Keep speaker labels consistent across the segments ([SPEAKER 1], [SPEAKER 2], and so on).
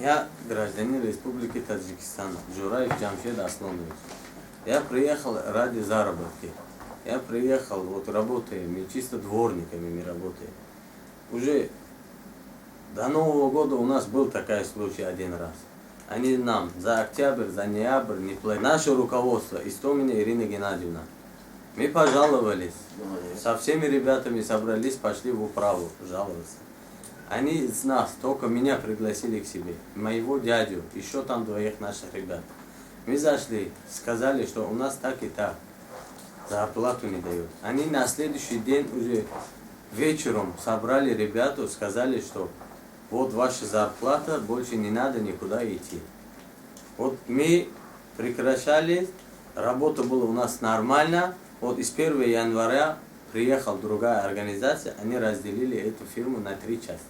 [SPEAKER 1] Я гражданин Республики Таджикистан, Джураев Джамшед Аслонович. Я приехал ради заработки. Я приехал, вот работаем, мы чисто дворниками мы работаем. Уже до Нового года у нас был такой случай один раз. Они нам за октябрь, за ноябрь не платили. Наше руководство, Истомина Ирина Геннадьевна, мы пожаловались. Со всеми ребятами собрались, пошли в управу жаловаться. Они из нас, только меня пригласили к себе, моего дядю, еще там двоих наших ребят. Мы зашли, сказали, что у нас так и так, зарплату не дают. Они на следующий день уже вечером собрали ребяту, сказали, что вот ваша зарплата, больше не надо никуда идти. Вот мы прекращали, работа была у нас нормально. Вот из 1 января приехала другая организация, они разделили эту фирму на три части.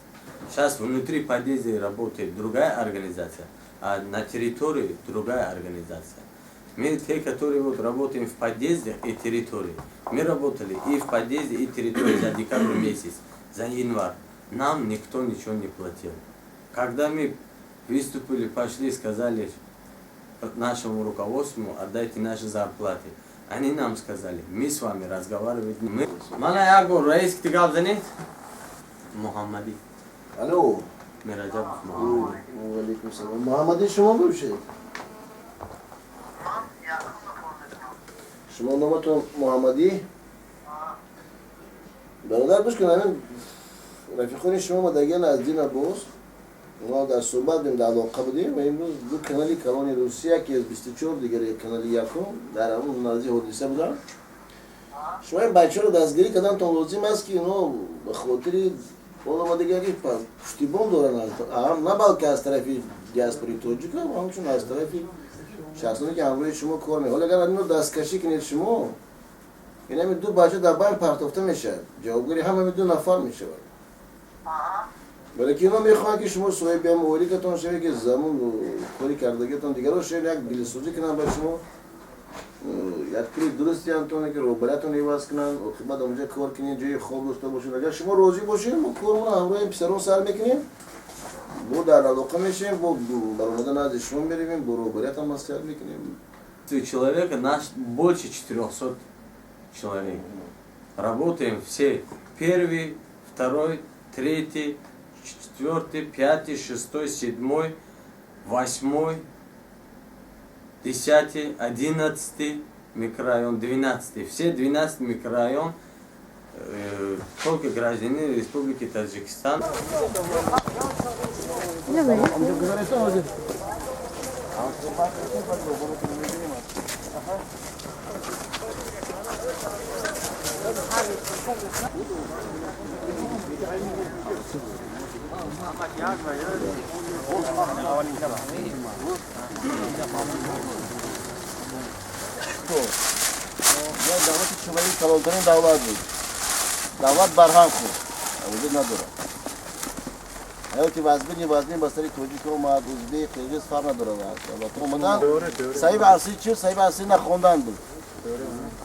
[SPEAKER 1] Сейчас внутри подъезда работает другая организация, а на территории другая организация. Мы те, которые вот работаем в подъезде и территории, мы работали и в подъезде, и территории за декабрь месяц, за январь. Нам никто ничего не платил. Когда мы выступили, пошли, сказали нашему руководству: «Отдайте наши зарплаты». Они нам сказали: «Мы с вами разговаривать не мы». Мана як бор раис ки гап занед? Муҳаммадӣ.
[SPEAKER 2] Алло.
[SPEAKER 1] Мираҷабов Муҳаммадӣ.
[SPEAKER 2] Алейкум салом. Муҳаммадӣ, шумо бошед? Шумо номатон Муҳаммадӣ? Бародар, гӯш кун, ҳамин рафиқони шумо омадагиан аз дин Аббос. Мо дар суҳбат будем, дар алоқа будем ва имрӯз ду канали калони Русия, ки аз 24, дигар канали якум, дар ҳамон назди ҳодиса буданд. Шумо ин бачаҳоро дастгирӣ кардантон лозим аст, ки ино ба хотири он омадагиан, ки пуштибон доранд, на балки аз тарафи диаспори тоҷика, ҳамчун аз тарафи шахсоне, ки ҳамроҳи шумо кор мекунанд. Ҳоло агар ино дасткашӣ кунед шумо, ин ҳамин ду бача дар байн партофта мешавад, ҷавобгари ҳамаи ду нафар мешавад. Вале ки ино мехоҳанд, ки шумо соҳиби ҳам ойликатон шавед, ки замон кори кардагиатон дигаро шавед, як дилсӯзӣ кунанд ба шумо, як пули дуруст диҳанд, ки роҳбариятон иваз кунанд, оқибат онҷа кор кунед, ҷои хоб дошта бошед. Агар шумо розӣ бошед, мо кормона ҳамроҳи писарон сар мекунем, бо дар алоқа мешавем, бо баромада назди шумо меравем, бо роҳбариятам маслиҳат мекунем.
[SPEAKER 1] Человека наш больше 400 человек. Работаем все. Первый, второй, третий, четвертый, пятый, шестой, седьмой, восьмой, 10-й, 11-й микрорайон, 12-й. Все 12 микрорайон только граждане Республики Таджикистан.
[SPEAKER 2] Давлати шумои калонтарин давлат буд. Давлат барҳам хӯрд, вуҷуд надорад. Ҳаёти вазбини вазбин ба сари тоҷик омад, узбек, қирғиз, фарқ надорад. Давлатҳо омаданд. Саҳиби аслӣ чи? Саҳиби аслӣ нахондан буд.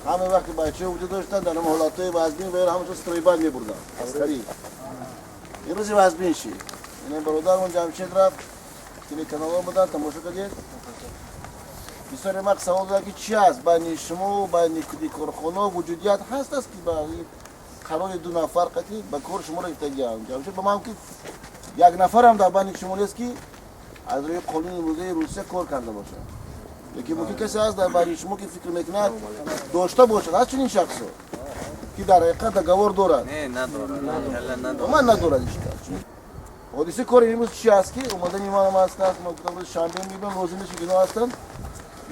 [SPEAKER 2] Ҳама вақти бачаҳо вуҷуд доштанд, дар ҳолатҳои вазбин ва ҳамашон стройбат мебурданд, аскарӣ. Имрӯзи вазбин шид. Ин бародармон Ҷамшед рафт, телеканалҳо буданд, тамошо кардед. Бисёре вақт савол доданд, ки чи аст байни шумо, байни корхонаҳо вуҷудият ҳаст аст, ки ба қарори ду нафар қатъи ба кор шуморо гирифтагианд. Ҷамшед ба ман ки як нафарам дар байни шумо нест, ки аз рӯи қонуни имрӯзаи Русия кор карда бошад. Лекин мумкин касе ҳаст дар байни шумо, ки фикр мекунад, дошта бошад, ҳаст чунин шахсо, ки дар ҳақиқат договор дорад?
[SPEAKER 1] Не, надорад.
[SPEAKER 2] Ман надорад ҳеч кас. Ҳодисаи кори имрӯз чи аст, ки омадани манам аст, мо гуфтам, рӯзи шанбе мебинам, лозим нест, ки ино ҳастанд.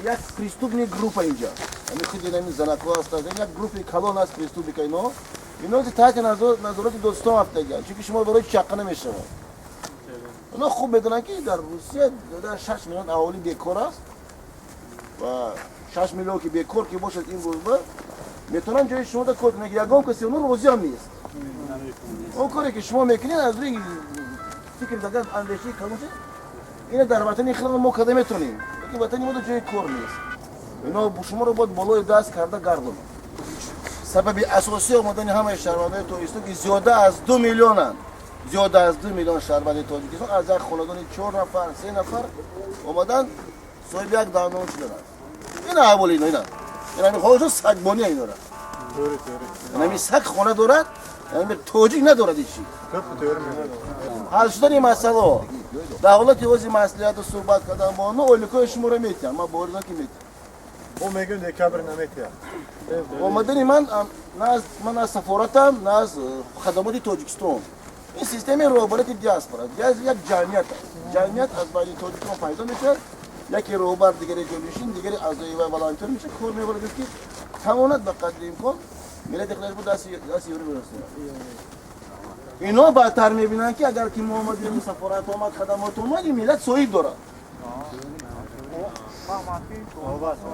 [SPEAKER 2] Як преступный группа инҷа, ҳамин худи ҳамин занакҳо ҳастанд, як группаи калон аст, преступника. Ино таҳти назорати додстон рафтагианд, чунки шумо барои чаққа намешавад. Ино хуб медонанд, ки дар Русия 6 миллион аҳолӣ бекор аст ва 6 миллион ки бекор ки бошад, имрӯз ба метавонанд ҷои шумо да кор кунанд. Ягон каси оно розиам нест. Он коре, ки шумо мекунед, аз рӯи фикри дагар андешаи калон, ина дар ватани худамон мо карда метавонем, лекин ватани мо ҷои кор нест. Ино шуморо бояд болои даст карда гардонанд. Сабаби асосии омадани ҳамаи шаҳрвандои тоҷикистон, ки зиёда аз 2 миллионанд. Зиёда аз 2 миллион шаҳрванди Тоҷикистон аз як хонадони чор нафар, се нафар омадан, соҳиби як дандон шудаанд. Ина аҳволи ино, ина инами ҳолшон сагбония инора. Инами саг хона дорад, инами тоҷик надорад ҳечи. Ҳал шудани масъалао дар ҳолати ози маслиҳату суҳбат кардан бо онҳо, ойликҳои шуморо метиҳам, ман боварӣ дорам, ки метиҳам.
[SPEAKER 3] Мо мегӯем, декабр наметиҳад.
[SPEAKER 2] Омадани ман ман аз сафоратам, на аз хадамоти Тоҷикистон. Ин системаи роҳбарияти диаспора як ҷамъият аст. Ҷамъият аз байни тоҷикон пайдо мешавад, яке роҳбар, дигаре ҷонишин, дигаре аъзои вай, волонтёр мешавад, кор мебарад, ки тавонад ба қадри имкон миллати худаш бо дасти ёрӣ бирасонад. Ино баъдтар мебинанд, ки агар ки мо омадем, сафорат омад, хадамот омад, ин миллат соҳиб дорад.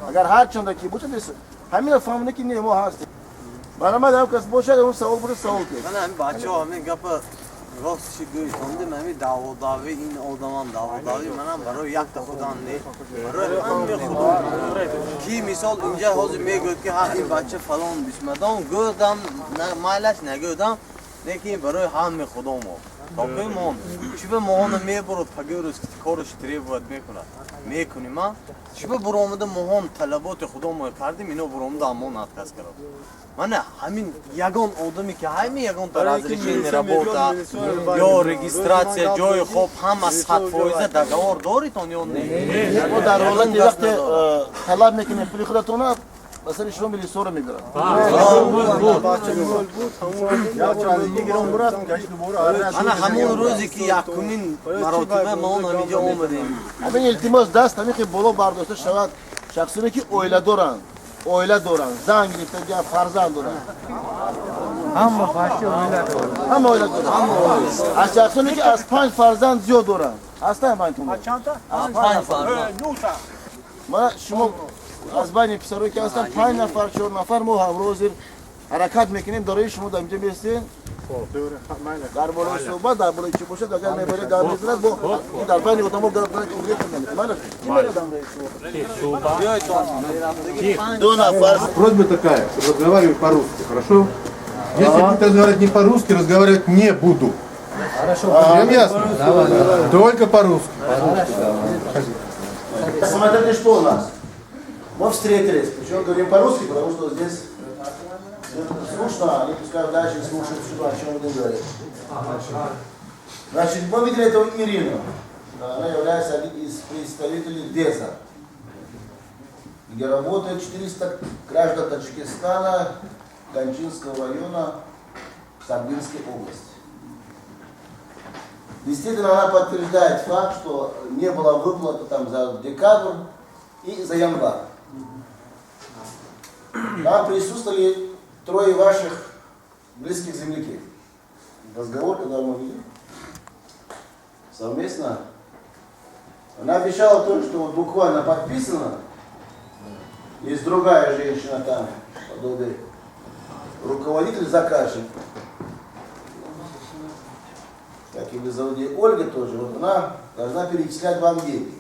[SPEAKER 2] Агар ҳарчанда ки бошад, ҳамина фаҳмида, ки не, мо ҳастем. Баромад, ҳам кас бошад, он савол бошад, савол кед.
[SPEAKER 1] Ман ҳамин бачаҳо, ҳамин гапа ростши гӯйтондем, ҳамин даъводави ин одамам, даъводави манам барои якта худам не, барои ҳамаи худо, ки мисол инҷа ҳозир мегӯяд, ки ҳа, ин бача фалон бисмадон гӯдам, майлаш нагӯдам, лекин барои ҳамаи худомо то ки мон чиба моҳона мебурад, пагӯрӯз кораш требовать мекунад, мекуним. А чиба буромада моҳон талаботи худомо кардем, ино буромада амон отказ кард. Мана ҳамин ягон одаме, ки ҳамин ягонта разрешение работа ё регистрация, ҷои хоб, ҳама 100% договор доритон ё не?
[SPEAKER 2] Мо дар ҳолати вақте талаб мекунем пули худатона, ба сари шумо милисоро мебаранд.
[SPEAKER 1] Ана ҳамон рӯзе, ки якумин маротиба мо он ҳаминҷо омадем.
[SPEAKER 2] Ҳамин илтимос, даст ҳамин ки боло бардошта шавад. Шахсоне, ки оила доранд, оила доранд, зан гирифтагиан, фарзанд доранд.
[SPEAKER 4] Ҳама бача оила дорад.
[SPEAKER 2] Ҳама оила доранд. Аз шахсоне, ки аз панҷ фарзанд зиёд доранд, ҳастанд байнтон?
[SPEAKER 1] Панҷ фарзанд.
[SPEAKER 2] Мана шумо аз байни писарое, ки ҳастанд, панҷ нафар, чор нафар, мо ҳамроҳ зир ҳаракат мекунем. Дорои шумо дар инҷа местен, дар бораи суҳбат, дар бораи чӣ бошад, агар мебаред, гап мезанад, бо дар байни одамо гап занад. Ду нафар.
[SPEAKER 5] Просьба такая, чтобы разговаривали по-русски, хорошо? Если будете разговаривать не по-русски, разговаривать не буду.
[SPEAKER 4] Хорошо.
[SPEAKER 5] Всем ясно? Только по-русски.
[SPEAKER 2] Смотрите, что у нас. Мы встретились, причем говорим по-русски, потому что здесь скучно, они пускай дальше слушают, что, о чем будем говорить. Значит, мы видели эту Ирину. Она является одним из представителей ДЕЗа, где работает 400 граждан Таджикистана, Ганчинского района, Согдинской области. Действительно, она подтверждает факт, что не было выплаты там за декабрь и за январь. Там присутствовали трое ваших близких земляков. Разговор, когда мы вели совместно, она обещала то, что вот буквально подписано, есть другая женщина там, подобие, руководитель, заказчик, как ее зовут, Ольга тоже, вот она должна перечислять вам деньги.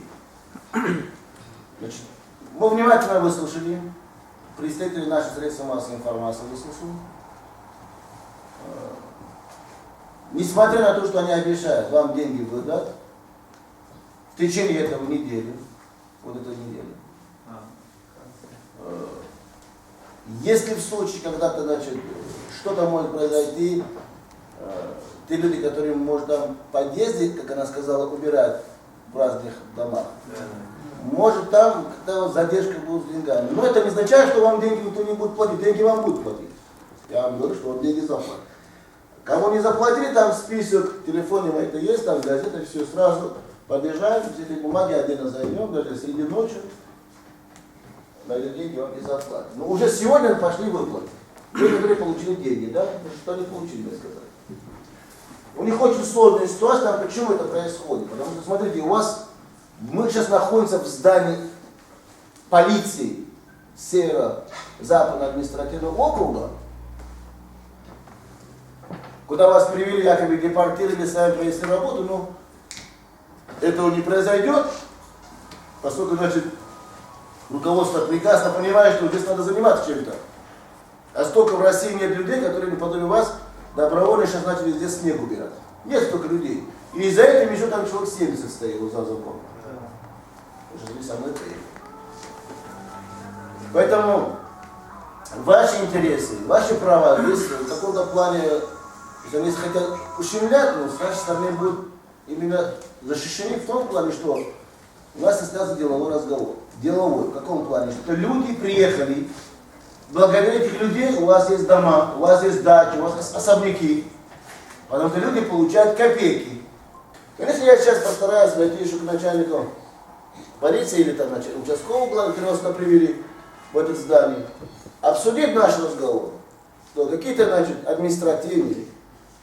[SPEAKER 2] Значит, мы внимательно выслушали, представители наших средств массовой информации выслушали. Несмотря на то, что они обещают вам деньги выдать в течение этого недели, вот этой недели, если в случае когда-то, значит, что-то может произойти, те люди, которые, может, там в подъезде, как она сказала, убирают в разных домах, может, там когда задержка будет с деньгами. Но это не означает, что вам деньги никто не будет платить, деньги вам будут платить. Я вам говорю, что вам деньги заплатят. Кому не заплатили, там список, телефоне это есть, там газета, все, сразу подъезжаем, все эти бумаги отдельно зайдем, даже среди ночи, на эти деньги вам не заплатят. Но уже сегодня пошли выплаты. Те, которые получили деньги, да, что они получили, мне сказали. У них очень сложная ситуация, там почему это происходит? Потому что, смотрите, у вас, мы сейчас находимся в здании полиции Северо-Западного административного округа, куда вас привели, якобы депортировали, сами провести работу, но этого не произойдет, поскольку, значит, руководство прекрасно понимает, что здесь надо заниматься чем-то. А столько в России нет людей, которые наподобие вас Добровольно сейчас начали здесь снег убирать. Нет столько людей. И за этим еще там человек 70 стоит вот за забором. Сейчас они со мной приехали. Поэтому ваши интересы, ваши права здесь в каком-то плане, если они хотят ущемлять, но с нашей стороны будут именно защищены в том плане, что у нас состоялся деловой разговор. Деловой. В каком плане? Что люди приехали, благодаря этих людей у вас есть дома, у вас есть дачи, у вас особняки. Потому что люди получают копейки. Конечно, я сейчас постараюсь найти еще к начальнику полиции или там участкового, главного, которого сюда привели в это здание, обсудить наш разговор, что какие-то, значит, административные,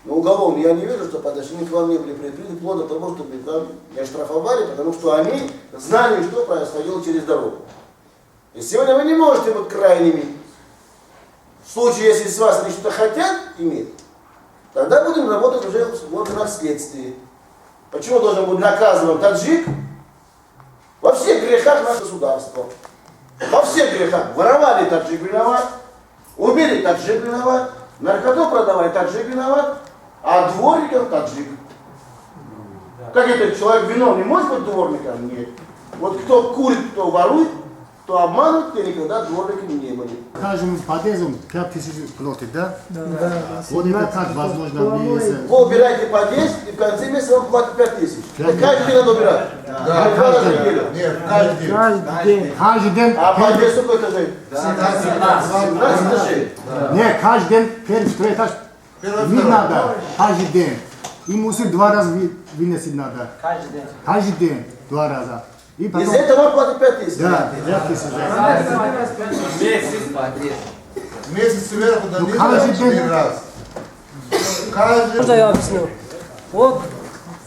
[SPEAKER 2] но уголовные, я не вижу, что по отношению к вам не были предприняты, вплоть до того, чтобы там не оштрафовали, потому что они знали, что происходило через дорогу. И сегодня вы не можете быть крайними. В случае, если с вас они что-то хотят иметь, тогда будем работать уже в органах следствия. Почему должен быть наказан таджик? Во всех грехах наше государство. Во всех грехах. Воровали — таджик виноват, убили — таджик виноват, наркоту продавали — таджик виноват, а дворников таджик. Как это, человек виновен не может быть дворником? Нет. Вот кто курит, кто ворует, кто обманывает, те никогда дворниками не были.
[SPEAKER 6] Каждому подъезду 5000 платит, да? Да. Вот это как возможно?
[SPEAKER 2] Вы убираете подъезд, и в конце месяца вам платят 5000. Это каждый день надо убирать.
[SPEAKER 5] Да,
[SPEAKER 2] Два раза в неделю.
[SPEAKER 5] Нет, каждый день.
[SPEAKER 4] Каждый день.
[SPEAKER 6] Каждый день.
[SPEAKER 2] А подъезд сколько этажей? 17 этажей.
[SPEAKER 6] Нет, каждый день первый, второй этаж не надо. Каждый день. И мусор 2 раза выносить надо.
[SPEAKER 4] Каждый день.
[SPEAKER 6] Каждый день 2 раза. И потом...
[SPEAKER 2] И за это вам платят 5000?
[SPEAKER 6] Да, 5000.
[SPEAKER 5] Месяц сверху до низу
[SPEAKER 6] каждый день.
[SPEAKER 5] 1 раз. Каждый...
[SPEAKER 7] Можно я объясню? Вот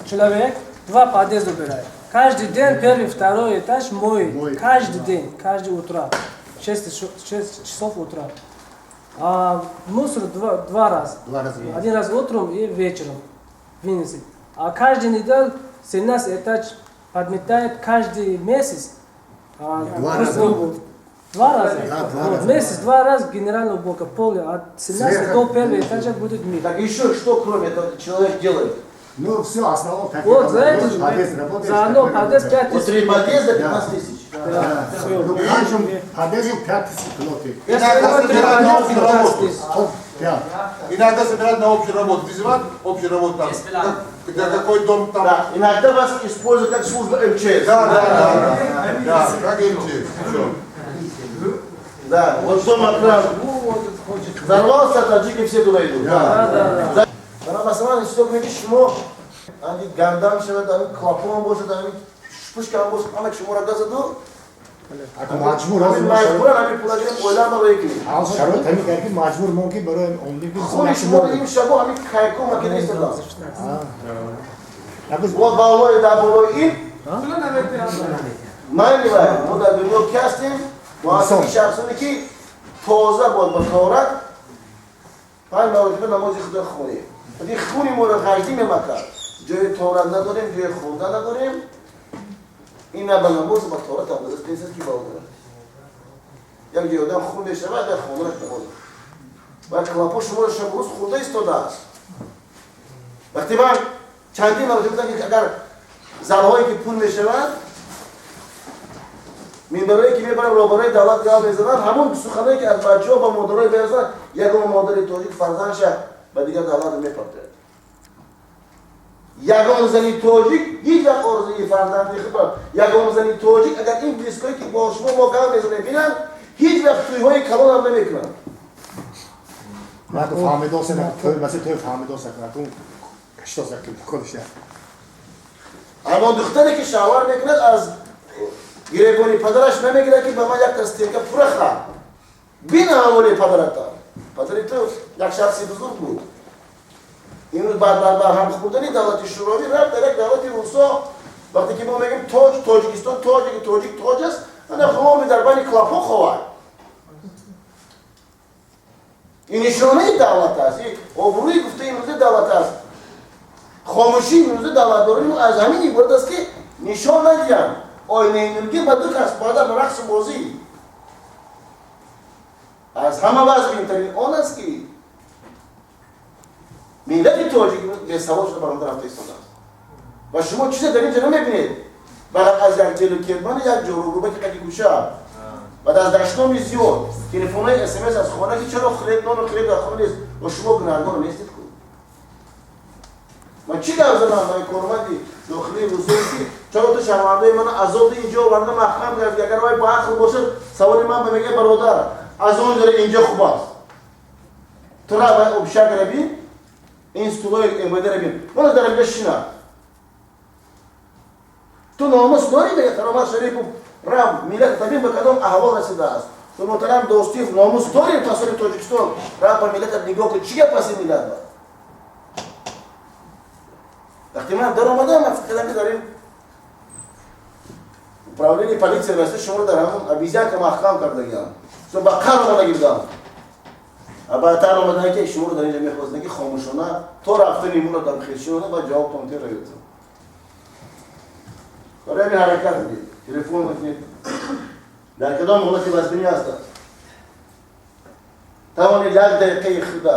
[SPEAKER 7] человек 2 подъезда убирает. Каждый день первый, второй этаж моет. Каждый день, каждое утро. 6 часов утра. А мусор 2 раза.
[SPEAKER 6] 2 раза.
[SPEAKER 7] Один раз утром и вечером вынесет. А каждый неделю 17 этаж подметает каждый месяц.
[SPEAKER 6] 2 раза.
[SPEAKER 7] 2 раза?
[SPEAKER 6] Да, 2 раза.
[SPEAKER 7] Месяц 2 раза генеральная уборка поля. От 17 до первого этажа будет мир.
[SPEAKER 2] Так еще что кроме этого человек делает?
[SPEAKER 6] Ну все, основное так.
[SPEAKER 7] Вот за это же, заодно подъезд 5 тысяч.
[SPEAKER 2] Вот 3 подъезда 15 тысяч.
[SPEAKER 6] Да. Ну каждому подъезду 5 тысяч платит.
[SPEAKER 5] Иногда собирают на общую работу.
[SPEAKER 6] Иногда
[SPEAKER 5] собирают на общую работу. Вызывают общую работу там. Когда какой дом там.
[SPEAKER 2] Да, иногда вас используют как служба МЧС.
[SPEAKER 5] Да. Да, как МЧС.
[SPEAKER 2] Да, вот дом окрас. Взорвался, таджики все туда идут. Да. Масалан, что шумо ани гандам шавад, ани клапон бошад, ани пушкам бошад, ама шуморо газаду.
[SPEAKER 6] Маҷбур ҳастем.
[SPEAKER 2] Маҷбуран ҳамин пула гирем, оилаам барои кунем.
[SPEAKER 6] Шароит ҳамин кард ки маҷбур мо ки барои омдем ки
[SPEAKER 2] хуни шумо ин шабо ҳамин кайко макида истодам. Вот болои дар болои ин майли вай мо дар дунё ки ҳастем, мо ҳастем шахсоне ки тоза бояд ба таорат 5 маротиба намози худо хонем. Вақте хуни моро ғаждӣ мемакад, ҷои таорат надорем, ҷои хонда надорем. Ин на ба намоз ба таорат абдаст нест ки ба одам. Як ҷои одам хун мешавад, дар хонаш намоз. Ва клапо шуморо шабу рӯз хӯрда истодааст. Вақте ман чандин маротиба гуфтам ки агар занҳое ки пул мешавад, минбарое ки мебарам роҳбарои давлат гап мезананд, ҳамон суханое ки аз бачаҳо ба модарое мерасанд, ягон модари тоҷик фарзандша ба дигар давлат мепартояд. Ягон зани тоҷик ҳеҷ вақт орзуи фарзанди худ, ягон зани тоҷик агар ин близкое ки бо шумо мо гап мезанем бинанд, ҳеҷ вақт тӯйҳои калонам намекунанд. Аммо духтаре ки шавҳар мекунад аз гиребони падараш намегирад ки ба ман як стенка пура хӯрд. Бин аҳволи падарата. Падари ту як шахси бузург буд. Имрӯз баъд бар ҳам хӯрдани давлати Шӯравӣ рафт дар як давлати русо. Вақте ки мо мегӯем тоҷ, Тоҷикистон тоҷ, тоҷик тоҷ аст, ана ғуломи дар байни клапҳо ховад. Ин нишонаи давлат аст, ин обрӯи гуфтаи имрӯзи давлат аст. Хомӯшии имрӯзи давлатдории мо аз ҳамин иборат аст ки нишон надиҳанд. Оинаи нургӣ ба ду кас бояд ба рақсу бозӣ. Аз ҳама вазъинтарин он аст ки Миллати тоҷик бесавод шуда баромада рафта истодааст. Ва шумо чизе дар инҷа намебинед. Фақат аз як ҷелу кирмани як ҷорӯгурба ки қади гӯша ва аз дашноми зиёд телефонҳои смс аз хона ки чаро хлеб нону хлеб дар хона нест ва шумо гунаҳгор нестед ку. Ман чӣ гап задам ба корманди дохилии Русия ки чаро ту шаҳрвандои мана азоби инҷо оварда маҳкам карди? Агар вай бо ақл бошад, саволи ман ба мегӯяд: бародар, аз он ҷора инҷо хуб аст. Ту ра вай общага бин, ин стулои МВД бин, мана дар инҷо шина. Ту номус дорӣ? Мега Каромат Шарипов рав миллат табин ба кадом аҳвол расидааст. Ту муҳтарам Достиев номус дорӣ? Пасони Тоҷикистон рав ба миллатат нигоҳ кун, чӣ гап аст ин миллат ба? Вақте ман даромадам, ман фикр кардам, ки дар ин управление полиция расида шуморо дар ҳамон обезьянка маҳкам кардагиам. Ба қар омадаги будам. А баъдтар омадан ки шуморо дар инҷа мехостанд ки хомӯшона то рафтани муро дар хешиона ба ҷавобтон тераётам. Барои ҳамин ҳаракат кунед, телефон кунед. Дар кадом ҳолати вазбинӣ ҳастад? Тавонед як дақиқаи худа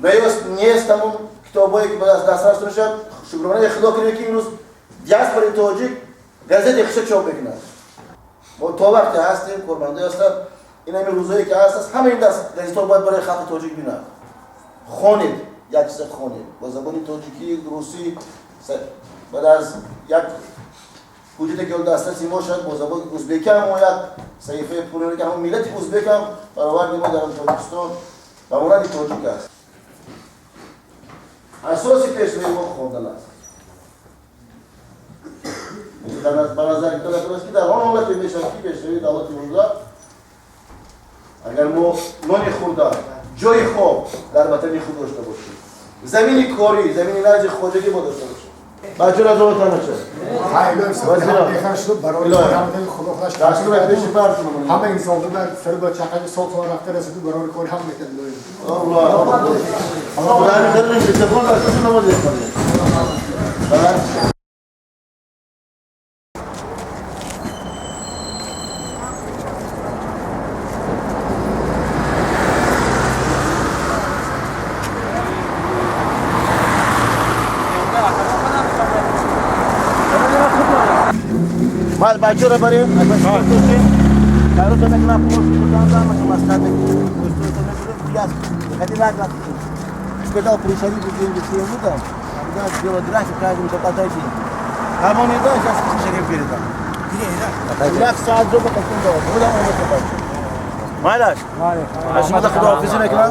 [SPEAKER 2] наёст нест ҳамон китобҳое ки ба дастрас мешавад. Шукронаи Худо кунед, ки имрӯз диаспораи тоҷик газети хиша чоп мекунад. Мо то вақте ҳастем, кормандое ҳастанд, ин ҳамин рӯзое ки ҳаст, ҳама ин газетҳо бояд барои халқи тоҷик бинад. Хонед, як чиза хонед бо забони тоҷикӣ, русӣ. Баъд аз як ҳуҷҷате ки дастраси мо шуд, бо забони узбекӣ ҳам мо як саҳифаи пурра, ки ҳамон миллати узбек ҳам бароварди мо дар Тоҷикистон ба монанди тоҷик аст. Асоси пешравии мо хондан аст. Ба назар гирифта аст, ки дар он ҳолате мешавад ки пешравии давлати имрӯза, агар мо нони хӯрда, ҷои хоб дар ватани худ дошта бошем, замини корӣ, замини наҷи хоҷагӣ мо дошта бошем. Бачаро азобатон нашад.
[SPEAKER 6] Ҳама инсонда сари ба чақаи сол сол рафта расиду барори кори ҳам метад.
[SPEAKER 2] Аллоҳ. Мал бачаро барем, кайрото мекунам, сказал, приходи, деньги все ему там, когда сделать график, каждому заплатай деньги. А он не да, сейчас Шариф передам. Як саат зуба каким давал, куда он это бача? Майлаш? А шумо да худоҳофизӣ мекунам?